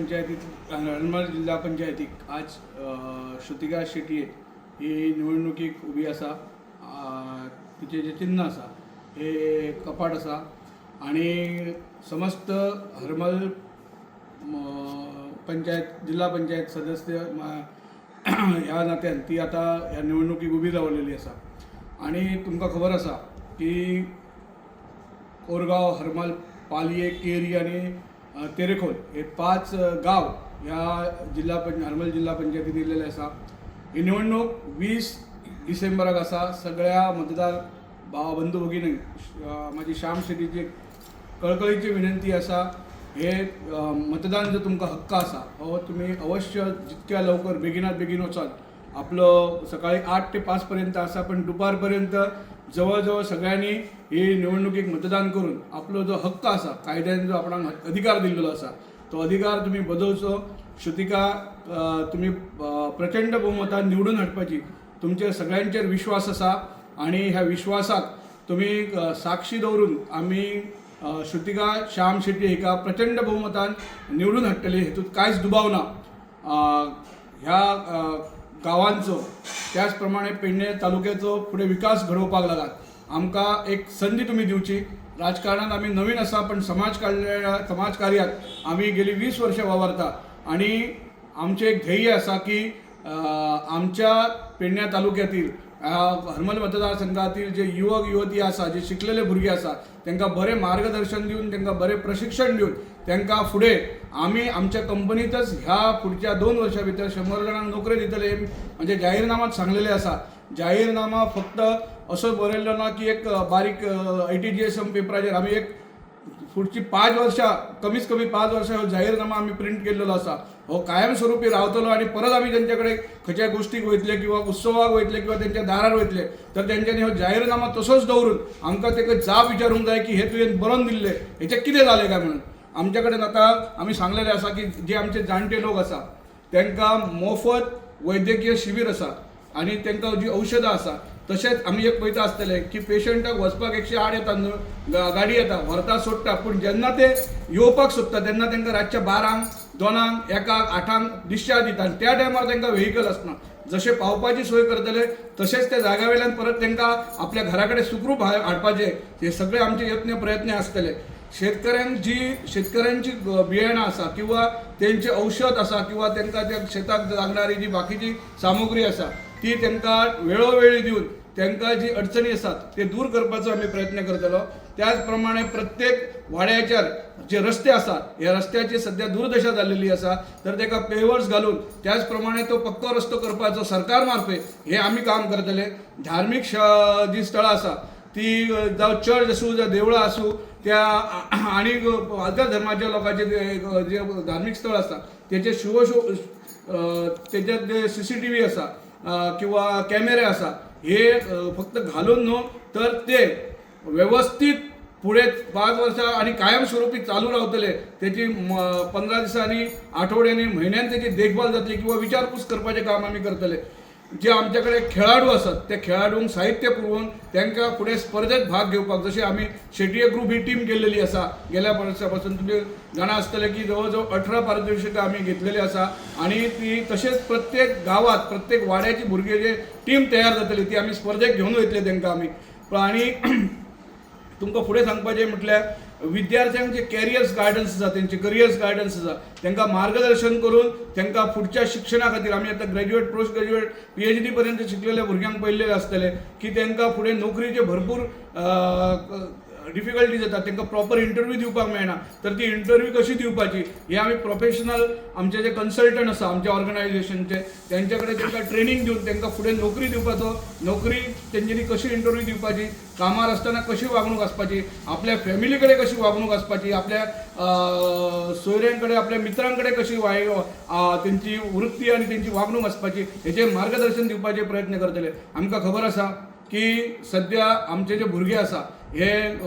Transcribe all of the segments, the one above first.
पंचायतीत, हरमल जिल्हा पंचायतीक आज श्रुतिका शेटये ही निवडणुकीक उबी आसा. तिचें जें चिन्न आसा हे कपाट आसा आनी समस्त हरमल पंचायत, जिल्हा पंचायत सदस्य ह्या नात्यान ती आतां ह्या निवडणुकीक उबी रावलेली आसा. आनी तुमकां खबर आसा की कोरगांव, हरमल, पालये, केरी आनी तेरेखोल हे 5 गांव ह्या जिल्हा पंच हरमल जिल्हा पंचायतीन येयलेले आसा. ही निवडणूक 20 डिसेंबराक आसा. सगळ्या मतदार भाव बंधू भगिनींक म्हाजी श्याम शेटीची कळकळीची विनंती आसा, हे मतदान जो तुमकां हक्क आसा हो तुमी अवश्य जितक्या लवकर, बेगिनात बेगीन वचात. आपलो सकाळी 8 ते 5 पर्यंत आसा, पण दुपार पर्यंत जवळ जवळ सगळ्यांनी ही निवडणुकीक मतदान करून आपलो जो हक्क आसा, कायद्यान जो आपणाक अधिकार दिल्लो आसा, तो अधिकार तुमी बजवचो. श्रुतिका तुमी प्रचंड बहुमतान निवडून हाडपाची तुमचे सगळ्यांचेर विश्वास आसा आनी ह्या विश्वासाक तुमी साक्षी दवरून आमी श्रुतिका श्याम शेट्टी हिका प्रचंड बहुमतान निवडून हाडटली, हेतूंत कांयच दुबाव ना. ह्या गांवांचो, त्याच प्रमाणे पेडणे तालुक्याचो फुडें विकास घडोवपाक लागात आमकां एक संदी तुमी दिवची. राजकारणात आमी नवीन आसा, पण समाज कल्याण, समाज कार्यात आमी गेली 20 वर्सां वावरता आनी आमचें एक ध्येय आसा की आमच्या पेडण्या तालुक्यातील, हरमल मतदारसंघातील जे युवक युवती आसा, जे शिकलेले भुरगे आसा, तांकां बरें मार्गदर्शन दिवन, तांकां बरें प्रशिक्षण दिवन, तांकां फुडें आमी आमच्या कंपनीतच ह्या फुडच्या 2 वर्सां भितर 100 जाणांक नोकरी दितले म्हणजे जाहीरनामात सांगलेले आसा. जाहीरनामा फक्त असो बरयल्लो ना की एक बारीक आयटीजीएसएम पेपराचेर. आमी एक फुडची 5 वर्सां, कमीत कमी 5 वर्सां हो जाहीरनामा आमी प्रिंट केल्लो आसा. हो कायमस्वरुपी रावतलो आनी परत आमी तेंच्या कडेन खंयच्याय गोश्टीक वयतले किंवा उत्सवाक वयतले किंवा तेंच्या दारार वयतले तर तेंच्यांनी हो जाहीरनामा तसोच दवरून आमकां तेका जाप विचारूंक जाय की हे तुवें बरोवन दिल्लें हेचें कितें जालें काय म्हणून. आमच्या कडेन आतां आमी सांगलेलें आसा की जे आमचे जाणटे लोक आसा तांकां मोफत वैद्यकीय शिबीर आसा आनी तांकां जी औषधां आसा. तशेंच आमी एक पळयता आसतले की पेशंटाक वचपाक 108 येता न्हू, गाडी येता, व्हरता, सोडटा, पूण जेन्ना ते येवपाक सोदता तेन्ना तांकां रातच्या 12ंक, 2क, 1क, 8क डिस्चार्ज दिता आनी त्या टायमार तांकां व्हेकल आसना. जशें पावपाची सोय करतले, तशेंच त्या जाग्या वयल्यान परत तांकां आपल्या घरा कडेन सुखरूप हाडपाचे हे सगळे आमचे यत्न प्रयत्न आसतले. शेतकऱ्यांक जी शेतकऱ्यांची बियाणां आसा किंवा तेंचे औषध आसा किंवा तांकां त्या शेताक लागणारी जी बाकीची सामुग्री आसा, ती तांकां वेळोवेळी दिवन तांकां जी अडचणी आसात ते दूर करपाचो आमी प्रयत्न करतलो. त्याच प्रमाणे प्रत्येक वाड्याचेर जे रस्ते आसात, ह्या रस्त्याची सध्या दुर्दशा जाल्लेली आसा, तर ताका पेवर्स घालून त्याच प्रमाणे तो पक्को रस्तो करपाचो सरकार मार्फत हे आमी काम करतले. धार्मीक जी स्थळां आसा ती जावं चर्च आसूं, जावं देवळां आसूं, त्या आनी अदर धर्माच्या लोकांचे जे जे धार्मीक स्थळ आसा तेचे शिव तेच्यात जे सीसीटीव्ही आसा किंवा कॅमेरे आसा, हे फक्त घालून न्हू तर ते वेवस्थीत फुडें 5 वर्सां आनी कायमस्वरुपी चालू रावतले, तेची 15 दिसांनी, आठवड्यांनी, म्हयन्यान तेची देखभाल जातली किंवा विचारपूस करपाचें काम आमी करतले. जे आमचे कडेन खेळाडू आसात त्या खेळाडूंक साहित्य पुरवून तांकां फुडें स्पर्धेत भाग घेवपाक, जशें आमी शेटये ग्रुप ही टीम केल्लेली आसा गेल्या वर्सा पासून, तुमी जाणा आसतले की जवळ जवळ 18 पारितोषिकां आमी घेतलेली आसा. आनी ती तशेंच प्रत्येक गांवांत, प्रत्येक वाड्याची भुरगे जे टीम तयार जातली ती आमी स्पर्धेक घेवन वयतले तांकां आमी. आनी तुमकां फुडें सांगपाचें म्हटल्यार विद्यार्थ्यांक जे कॅरियर्स गायडन्स आसा, तेंचे करियर्स गायडन्स आसा, तांकां मार्गदर्शन करून तांकां फुडच्या शिक्षणा खातीर आमी आतां ग्रॅज्युएट, पोस्ट ग्रॅज्युएट, पीएचडी पर्यंत शिकलेल्या भुरग्यांक पळयल्लेले आसतले की तांकां फुडें नोकरीचे भरपूर डिफिकल्टीज येतात, तांकां प्रॉपर इंटरव्यू दिवपाक मेळना, तर ती इंटरव्यू कशी दिवपाची हे आमी प्रोफेशनल आमचे जे कन्सल्टंट आसा आमच्या ऑर्गनायझेशनचे, तेंच्या कडेन तांकां ट्रेनींग दिवन तांकां फुडें नोकरी दिवपाचो, नोकरी तेंच्यांनी कशी इंटरव्यू दिवपाची, कामार आसतना कशी वागणूक आसपाची, आपल्या फॅमिली कडेन कशी वागणूक आसपाची, आपल्या सोयऱ्यां कडेन, आपल्या मित्रां कडेन कशी तेंची वृत्ती आनी तेंची वागणूक आसपाची, हेचें मार्गदर्शन दिवपाचे प्रयत्न करतले. आमकां खबर आसा की सद्या आमचे जे भुरगे आसा हे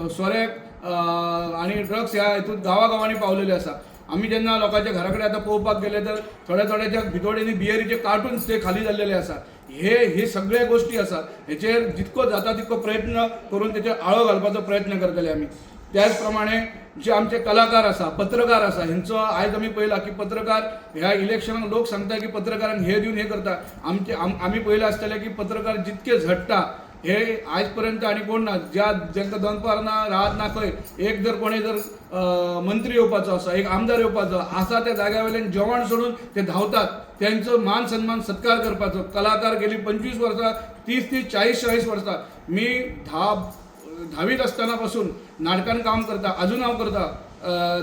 सोऱ्याक आनी ड्रग्स ह्या हितून गांवागांवांनी पावलेले आसा. आमी जेन्ना लोकांच्या घरा कडेन आतां पळोवपाक गेले तर थोड्या थोड्याच्या भितोडेंनी बियरीचे कार्टून्स ते खाली जाल्लेले आसा. हे हे सगळे गोश्टी आसा, हेचेर जितको जाता तितको प्रयत्न करून तेचेर आळो घालपाचो प्रयत्न करतले आमी. त्याच प्रमाणे जे आमचे कलाकार आसा, पत्रकार आसा, हेंचो आयज आमी पळयला की पत्रकार ह्या इलेक्शनाक लोक सांगता की पत्रकारांक हे दिवन हे करता. आमचे आमी पळयलां आसतलें की पत्रकार जितके झडटा हे आयज पर्यंत आनी कोण ना, ज्या जांकां दनपार ना रात ना खंय एक जर कोणी जर मंत्री येवपाचो आसा, एक आमदार येवपाचो आसा, त्या जाग्या वयल्यान जेवण सोडून ते धांवतात, त्यांचो मान सन्मान सत्कार करपाचो. कलाकार गेली 25 वर्सां, 30 30 40 40 वर्सां, मी धावीत असताना पासून नाटकान काम करता, अजून हांव करता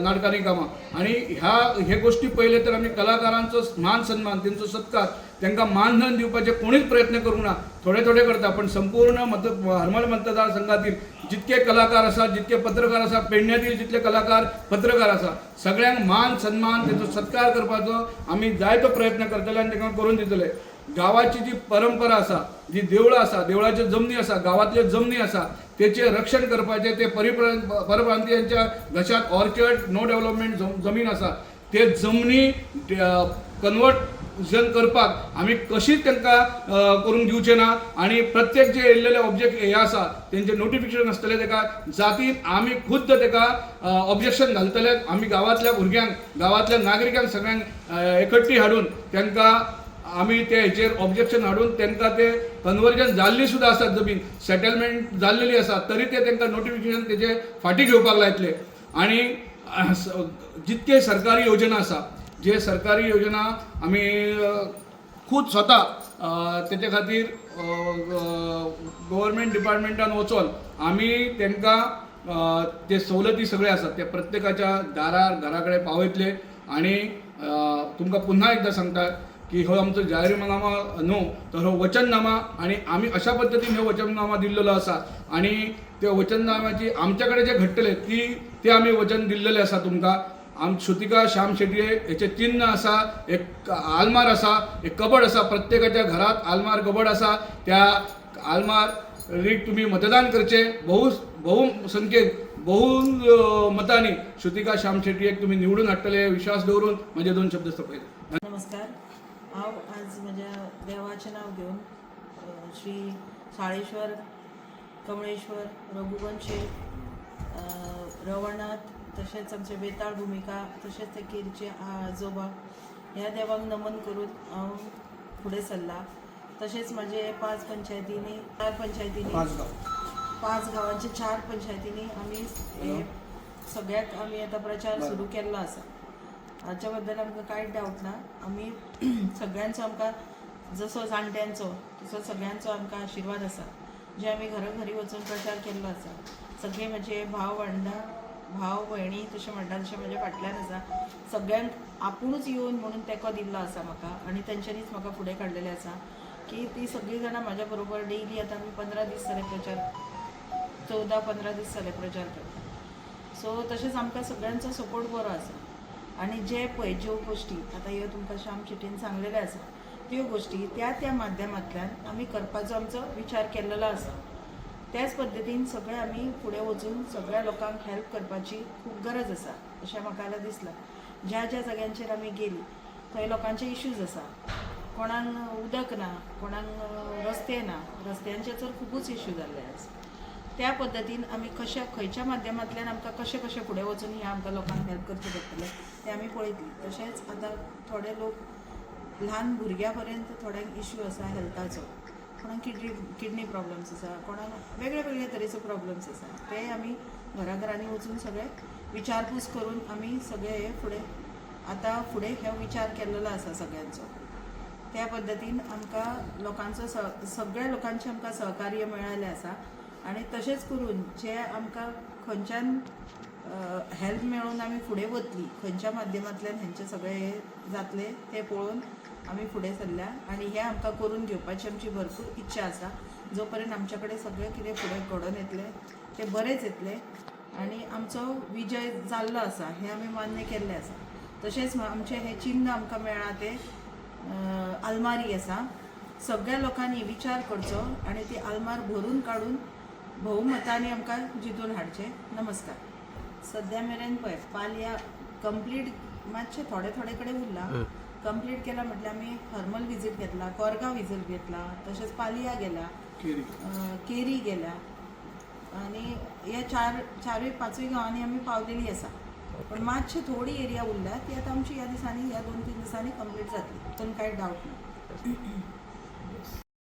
नाटकांनी कामां. आनी ह्या हे गोश्टी पळयले तर आमी कलाकारांचो मान सन्मान, तेंचो सत्कार, तांकां मानधन दिवपाचे कोणीच प्रयत्न करूंक ना. थोडे थोडे करता, पण संपूर्ण मत हरमल मतदारसंघातील जितके कलाकार आसा, जितके पत्रकार आसा, पेडण्यातील जितले कलाकार पत्रकार आसा, सगळ्यांक मान सन्मान, तेचो सत्कार करपाचो आमी जायतो प्रयत्न करतले आनी तांकां करून दितले. गांवाची जी परंपरा आसा, जी देवळां आसा, देवळाच्यो जमनी आसा, गांवांतल्यो जमनी आसा, तेचें रक्षण करपाचें ते परप्रांतीयांच्या घशात ऑर्चर्ड नो डेव्हलपमेंट जमीन आसा, ते जमनी कन्वर्जन करपाक आमी कशीच तांकां करूंक दिवचे ना. आनी प्रत्येक जे येयल्लेले ऑब्जेक्ट हे आसा तेंचे नोटिफिकेशन आसतलें, तेका जातीन आमी खुद्द तेका ऑब्जेक्शन घालतले. आमी गांवांतल्या भुरग्यांक, गांवांतल्या नागरिकांक सगळ्यांक एकट्टी हाडून तांकां आमी ते हेचेर ऑब्जेक्शन हाडून तांकां ते कन्वर्जन जाल्ली सुद्दां आसा, जमीन सेटलमेंट जाल्लेली आसा, तरी ते तांकां नोटिफिकेशन तेजे फाटीं घेवपाक लायतले. आनी जितके सरकारी योजना आसा, जे सरकारी योजना आमी खूद स्वता तेचे खातीर गव्हर्मेंट डिपार्टमेंटान वचोन आमी तांकां ते सवलती सगळे आसात ते प्रत्येकाच्या दारार घरा कडेन पावयतले. आनी तुमकां पुन्हा एकदां सांगता की हो आमचो जाहीरनामा न्हू तर हो वचननामा, आनी आमी अशा पद्दतीन हो वचननामा दिल्लेलो आसा. आनी त्या वचननाम्याची आमच्या कडेन जे घडटले ती ते आमी वचन दिल्लेले आसा तुमकां. आम श्रुतिका श्याम शेटये हेचें चिन्न आसा, एक आलमार आसा, एक कबड आसा, प्रत्येकाच्या घरात आलमार कबड आसा, त्या आलमारीक तुमी मतदान करचें. बहु बहु संख्येन बहु मतांनी श्रुतिका श्याम शेटयेक तुमी निवडून हाडटले विश्वास दवरून म्हजे दोन शब्द सोंपयले. नमस्कार. हांव आज म्हज्या देवाचें नांव घेवन श्री साळेश्वर, कमळेश्वर, रघुवंश शेठ, रवळनाथ, तशेंच आमचे बेताळ भुमिका, तशेंच ते केरीचे आजोबा ह्या देवांक नमन करून हांव फुडें सरलां. तशेंच म्हाजे पांच पंचायतींनी, चार पंचायतींनी, पांच गांव, पांच गांवांचे चार पंचायतींनी आमी हे सगळ्याक आमी आतां प्रचार सुरू केल्लो आसा. हाच्या बद्दल आमकां कांयच डावट ना. आमी सगळ्यांचो, आमकां जसो जाणट्यांचो तसो सगळ्यांचो आमकां आशिर्वाद आसा, जे आमी घरोघरी वचून प्रचार केल्लो आसा. सगळे म्हजे भाव भावंडां, भाव भयणी तशें म्हणटा तशें म्हज्या फाटल्यान आसा. सगळ्यांक आपुणूच येवन म्हणून तेंको दिल्लो आसा म्हाका आनी तेंच्यांनीच म्हाका फुडें काडलेलें आसा की ती सगळीं जाणां म्हाज्या बरोबर डेली. आतां आमी 15 दीस जाले प्रचार, 14-15 दीस जाले प्रचार करता. सो तशेंच आमकां सगळ्यांचो सपोर्ट बरो आसा. आनी जे पळय ज्यो गोश्टी आतां ह्यो तुमकां श्याम शेटीन सांगलेल्यो आसा, त्यो गोश्टी त्या त्या माध्यमांतल्यान आमी करपाचो आमचो विचार केल्लो आसा. त्याच पद्दतीन सगळे आमी फुडें वचून सगळ्या लोकांक हेल्प करपाची खूब गरज आसा अशें म्हाका जाल्यार दिसलां. ज्या ज्या जाग्यांचेर आमी गेलीं थंय लोकांचे इश्यूज आसा. कोणाक उदक ना, कोणाक रस्ते ना, रस्त्यांचे तर खुबूच इश्यू जाल्ले आसा. त्या पद्दतीन आमी कशे खंयच्या माध्यमांतल्यान आमकां कशें कशें फुडें वचून हें आमकां लोकांक हेल्प करचें पडटलें तें आमी पळयतलीं. तशेंच आतां थोडे लोक ल्हान भुरग्यां पर्यंत थोड्यांक इश्यू आसा हेल्थाचो, कोणाक किडनी प्रॉब्लम्स आसा, कोणाक वेगळे वेगळे तरेचो प्रॉब्लम्स आसा, ते आमी घरा घरांनी वचून सगळे विचारपूस करून आमी सगळे हे फुडें आतां फुडें हे विचार केल्लो आसा सगळ्यांचो. त्या पद्दतीन आमकां लोकांचो सगळ्या लोकांचें आमकां सहकार्य मेळ्ळेलें आसा. आनी तशेंच करून जे आमकां खंयच्यान हेल्प मेळून आमी फुडें वतली, खंयच्या माध्यमांतल्यान हेंचें सगळें हें जातलें तें पळोवन आमी फुडें सरल्या. आनी हें आमकां करून घेवपाची आमची भरपूर इच्छा आसा. जो पर्यंत आमच्या कडेन सगळें कितें फुडें घडोवन येतलें तें बरेंच येतलें आनी आमचो विजय जाल्लो आसा हें आमी मान्य केल्लें आसा. तशेंच आमचें हें चिन्न आमकां मेळ्ळां तें आलमारी आसा. सगळ्या लोकांनी विचार करचो आनी ती आलमार भरून काडून भोवमतांनी आमकां जितून हाडचें. नमस्कार. सद्या मेरेन पळय पालया कंप्लीट मातशें थोडे थोडे कडेन उरला. कंप्लीट केला म्हटल्यार आमी हरमल विजीट घेतला, कोरगांव विजीट घेतला, तशेंच पालया गेला, केरी, केरी गेल्या. आनी ह्या चार चारूय पांचूय गांवांनी आमी पावलेली आसा, पण मातशी थोडी एरिया उरल्या, ती आतां आमची ह्या दिसांनी, ह्या 2-3 दिसांनी कंप्लीट जातली, तितून कांय डावट ना.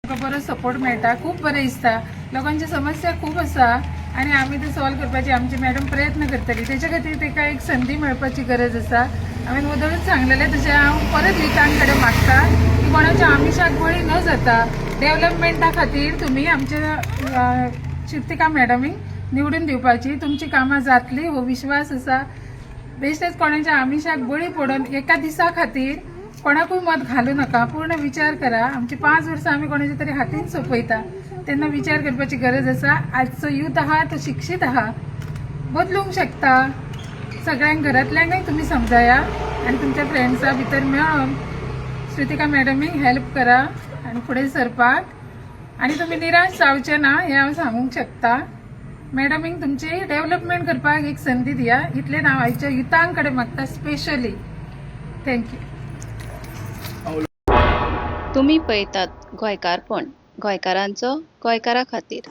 आमकां बरो सपोर्ट मेळटा, खूब बरें दिसता. लोकांची समस्या खूब आसा आनी आमी ते सॉल्व करपाची आमची मॅडम प्रयत्न करतली. तेच्या खातीर ताका एक संदी मेळपाची गरज आसा. हांवें वदळूच सांगलेलें, तशें हांव परत युथां कडेन मागता की कोणाच्या आमिशाक बळी न जाता डेव्हलपमेंटा खातीर तुमी आमच्या श्रुतिका मॅडमीक निवडून दिवपाची. तुमची कामां जातली हो विश्वास आसा. बेश्टेच कोणाच्या आमिशाक बळी पडून एका दिसा खातीर कोणाकूय मत घालू नका. पूर्ण विचार करा. आमची 5 वर्सां आमी कोणाच्या तरी हातीन सोंपयता तेन्ना विचार करपाची गरज आसा. आजचो यूथ आहा तो शिक्षीत आहा, बदलूंक शकता. सगळ्यांक घरांतल्यांकय तुमी समजाया आनी तुमच्या फ्रेंड्सा भितर मेळोन श्रुतिका मॅडमीक हेल्प करा आनी फुडें सरपाक. आनी तुमी निराश जावचे ना हें हांव सांगूंक शकता. मॅडमीक तुमची डेव्हलपमेंट करपाक एक संदी दिया, इतलें हांव आयच्या युथां कडेन मागता स्पेशली. Thank you. तुमी पळयतात गोंयकारपण, गोंयकारांचो गोंयकारा खातीर.